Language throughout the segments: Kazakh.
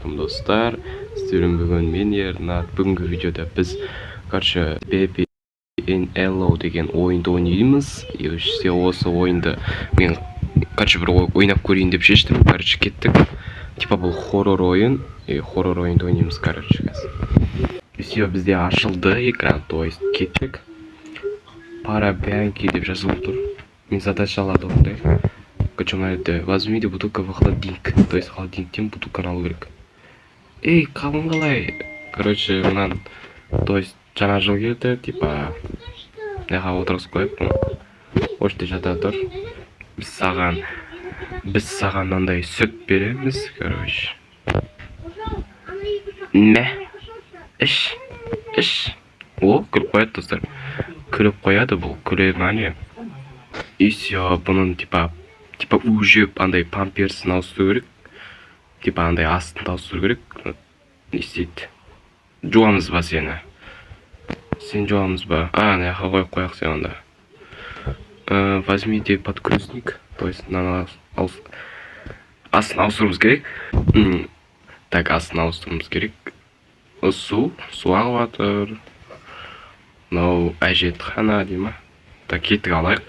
Ассалаумағалейкум, достар! Сіздермен бүгін мен, Ернат. Бүгінгі видеода біз, короче, Baby in Yellow деген ойынды ойнаймыз. И вообще осы ойынды мен, короче, бір ойнап көрейін деп шештім. Короче, кеттік. Типа бұл хоррор ойын, и хоррор ойынды ойнаймыз, короче, қазір. Все, бізде ашылды экран, то есть кеттік. Парабянки деп жазылып тұр. Мен задачаларды орындаймын. Короче, мына жерде «Возьмите бутылку в холодильник», то есть холодильниктен бутылканы алу керек. Ей, қалың қалай? Короче, мынаны, то есть жаңа жыл келді, типа мына жаққа отырғызып қояйық бұны. Осы жерде жата тұр. Біз саған мынандай сүт береміз, короче. Мә, іш, іш. О, күліп қояды, достар, күліп қояды. Бұл күле ма, не? И все, бұның типа уже андай памперсін ауыстыру керек, типа андай астын ауыстыру керек. Не істейді? Жуамыз ба сені? Сен жуамыз ба? А, мына жаққа қойып қояйық сен онда. Возьмите подгузник, то есть мынаны астын ауыстыруымыз керек. Так, астын ауыстыруымыз керек. Су ағып жатыр. Мынау әжетхана дей ма? Так, кеттік, алайық.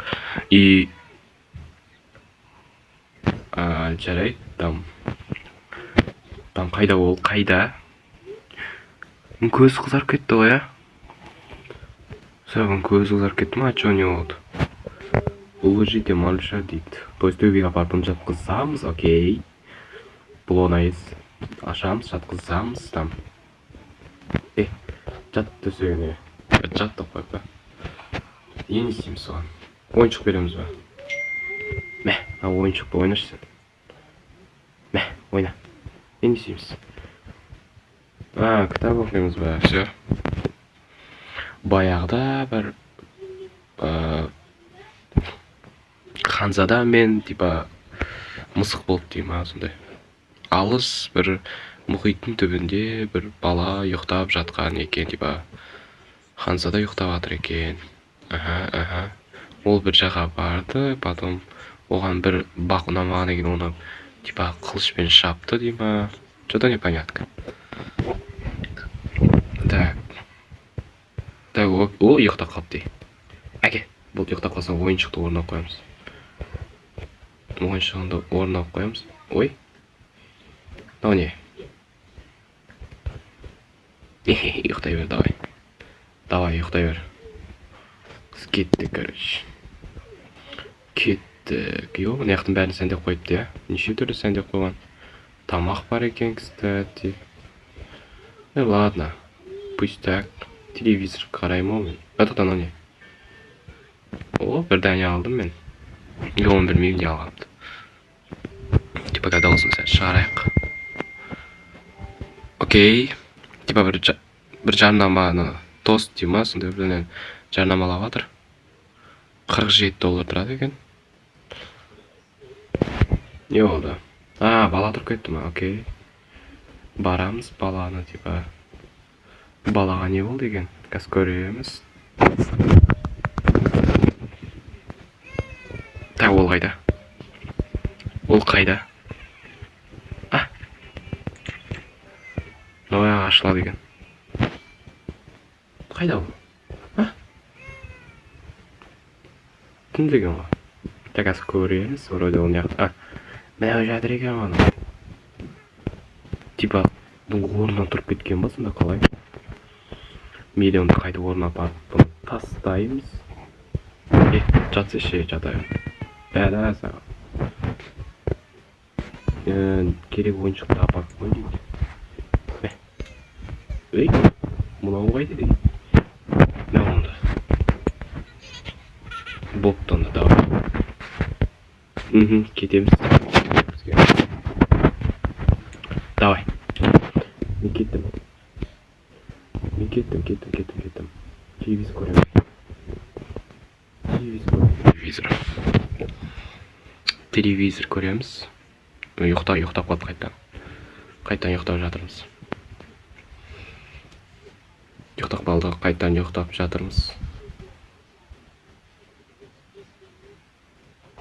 И а, жарайды. Там қайда ол, қайда? Көзі қызарып кетті ғой, иә? Саған көзі қызарып кетті ма? Че, не болды? «Уложите малыша» дейді, то есть төбеге апарып бұны жатқызамыз. Окей, бұл оңай іс. Ашамыз, жатқызамыз там. Е, жат төсегіне, жат деп қояйық па? Не істейміз соған? Ойыншық береміз ба? Мә, мына ойыншықты ойнашы сен. Мә, ойна. Не істейміз? А, кітап оқимыз ба? Все. Баяғыда бір ханзада мен типа мысық болды дей ма, сондай. Алыс бір мұхиттың түбінде бір бала ұйықтап жатқан екен, типа ханзада ұйықтап жатыр екен. Аха, ол бір жаққа барды, потом оған бір бақ ұнамаған екен, оны типа қылышпен шапты дей ма, че то непонятно. Так, так, о, ұйықтап қалыпты. Әке, болды, ұйықтап қалса, ойыншықты орнына қоямыз, ойыншығыңды орнына қоямыз. Ой, мынау не? Ұйықтай бер, давай, давай, ұйықтай бер. Біз кеттік, короче, кеттік. Е, мына жақтың бәрін сәндеп қойыпты, иә, неше түрлі сәндеп қойған. Тамақ бар екен, кстати. Ну ладно, пусть так. Телевизор қараймын ау мен. А тут анау не? О, бір дәне алдым мен. Или оны білмеймін не алғанымды. Типа дауысын сәл шығарайық. Окей, типа бір жарнаманы, тост дей ма, сондай бірдеңені жарнамалап жатыр. 47 доллар тұрады екен. Не болды? А, бала тұрып кетті ма? Окей, барамыз баланы, типа балаға не болды екен, қазір көреміз. Так, ол қайда? Ол қайда? А, мынау аяғы ашылады екен. Қайда ол? А, түн деген ғой. Так, қазір көреміз. Вроде ол мына жақта. А, мына жатыр екен ғой анау. Типа бұл орнынан тұрып кеткен ба сонда, қалай? Мейлі, онда қайтып орнына апарып бұны тастаймыз. Е, жатсайшы, жата бер. Бәлә саған. Керек ойыншықты апарып қой дейді. Мә. Ей, мынау қайда дейді? Мә онда. Бопты онда, давай. Кетеміз. Бізге. Давай. Мен кеттім. Мен кеттім, кеттім, кеттім, кеттім. Телевизор көремін. Телевизор көремін. Телевизор. Телевизор көреміз. Ұйықтап қалдық қайтадан. Қайтадан ұйықтап жатырмыз. Ұйықтап қалдық, қайтадан ұйықтап жатырмыз.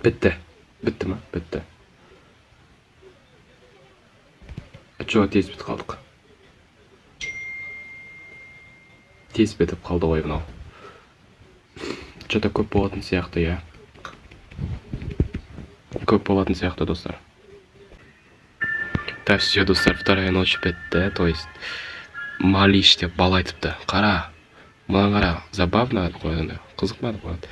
Бітті. Бітті ма? Бітті. Чё, тез бітіп қалдық. Тез бітіп қалды ғой мынау. Чё-то көп болатын сияқты, иә. Көп болатын сияқты, достар. Так, все, достар, вторая ночь бітті. То есть малыш деп бала айтыпты. Қара, мынаны қара, забавно деп қояды. Қызық па деп қояды.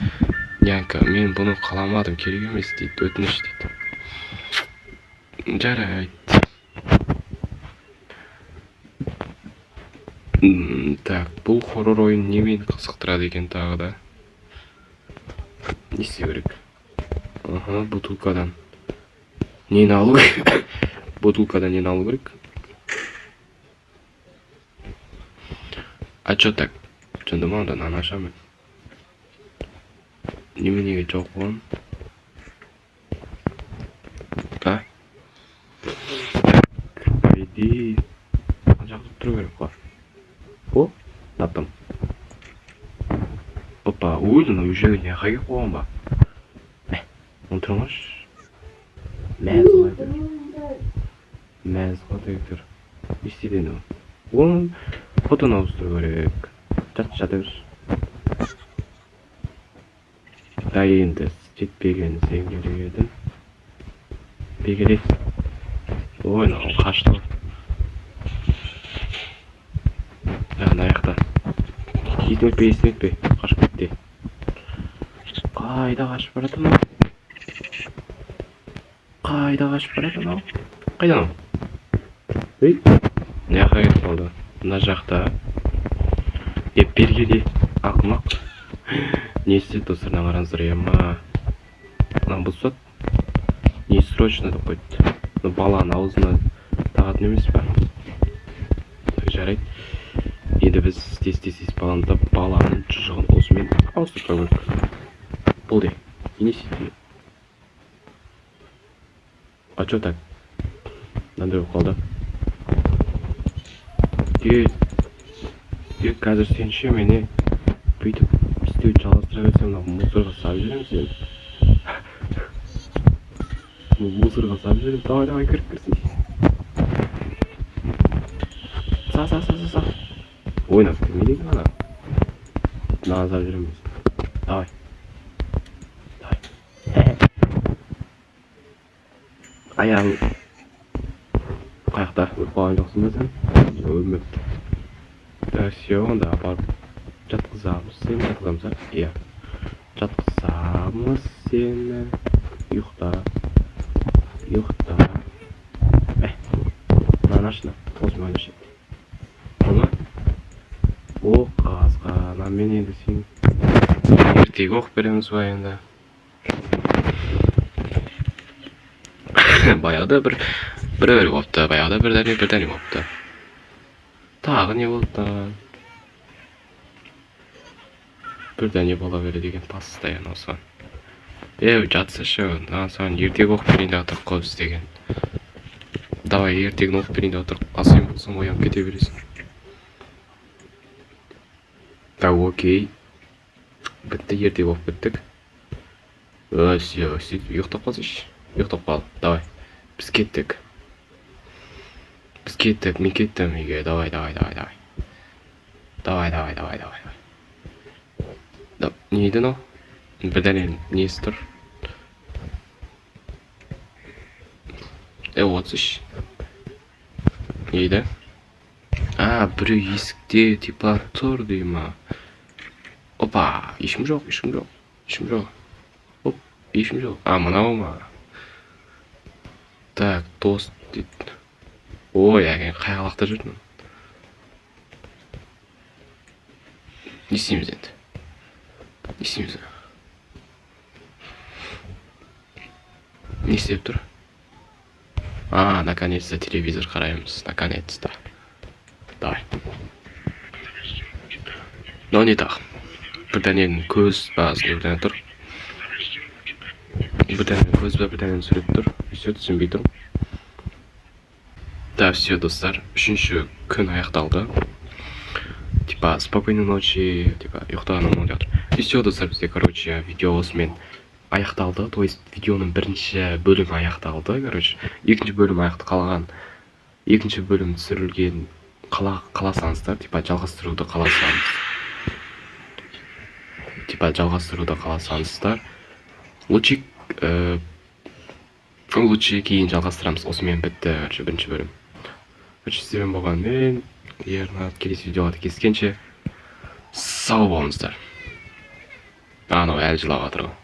Нянька, мен бұны қаламадым, керек емес дейді, өтініш дейді. Жарайды. Так, бұл хоррор ойын немен қызықтырады екен тағы да? Не істеу керек? Аха, бутылкадан. Нені алу керек? Бутылкадан нені алу керек? А чё так? Жынды ма, онда нан ашамын. Неменеге жауып қойған? А? По идее, ана жақта тұру керек қой. О, таптым. Опа, ой, мынау уже не келіп қойған ба? Мә, оны тұрыңызшы. Мәз ғой әйтеуір. Мәз ғой әйтеуір. Не істейді енді ол? Оны фотоны ауыстыру керек. Жат, жата берші. Да, енді жетпеген сен керек едің. Бекер. Ой, мынау қашты ғой. Ана жақта. Есін өтпе, есін өтпе. Қашып кетті. Қайда қашып барады мынау? Қайда қашып барады мынау? Қайда анау? Ей, мына жаққа кетіп қалды. Мына жақта. Е, бері кел, ақымақ. Не істеді, достар, мына қараңыздар, ема. Мынаны бұзып тастады. Не срочно деп қойды. Мына баланың аузына тағатын емес па? Так, жарайды. Енді біз тез тез тез баланы тап, баланың шұжығын осымен ауыстырып тастау керек. Болды. Не істейді? А чё так? Мынандай болып қалды. Е, е, қазір сен ше мені бүйтіп істеуді жалғастыра берсең, мына мусорға салып жіберемін сені. Мусорға салып жіберемін. Давай, давай, кір, кірсей. Са, са, са, са, са. Ойнап кірмейді екен ана. Мынаны салып жіберемін. Давай. Давай. Аяғың қаяқта? Өліп қалған жоқсың ба сен? Өлмепті. Так, все, онда апарып жатқызамыз сені, жатқызамыз, а? Иә. Жатқызамыз сені. Ұйықта. Ұйықта. Ә, мынаны аш, мына. Осымен ойнашы. Болды ма? О, қағазға. Мынамен енді сен ертегі оқып береміз ба енді? Баяғыда бір бір болыпты, баяғыда бір дәне бір дәне болыпты. Тағы не болды? Бір дәне бола береді екен постоянно осыған. Ей, жатсайшы, мына саған ертегі оқып берейін деп жатырық қой біз деген. Давай, ертегіні оқып берейін деп жатырық. Ал сен болсаң оянып кете бересің. Так, окей. Бітті, ертегі оқып біттік. Все, сөйтіп ұйықтап қалсайшы. Ұйықтап қал. Давай. Біз кеттік. Біз кеттік, мен кеттім үйге. Давай, давай, давай, давай. Давай, давай, давай, давай. Да, не еді мынау? Бір дәненің несі тұр? Е, отырсайшы. Не еді? А, біреу есікте типа тұр дей ма? Опа, ешкім жоқ, ешкім жоқ, ешкім жоқ. Оп, ешкім жоқ. А, мынау ма? Так, тост дейді. Ой, әкең қай қалақта жүр мынау? Не істейміз енді? Не істейміз? Не істеп тұр? А, наконец-то телевизор қараймыз, наконец-то. Давай. Мынау не тағы? Бір дәненің көз ба, бір дәне тұр. Бір дәненің көз ба, бір дәненің суреті тұр. Все, түсінбей тұрмын. Да, все, достар, үшінші күн аяқталды. Типа, спокойной ночи, типа, ұйықтаған деп жатыр. И все, достар, бізде, короче, видео осымен аяқталды. То есть, видеоның бірінші бөлімі аяқталды, короче. Екінші бөлім аяқталған. Екінші бөлім түсірілген қаласаңыздар, типа жалғастыруды қаласаңыз, типа жалғастыруды қаласаңыздар, лучше кейін жалғастырамыз. Осымен бітті, короче, бірінші бөлім. Короче, сіздермен болған мен, Ернат. Келесі видеоларда кездескенше, сау болыңыздар. Анау әлі жылап жатыр ғой.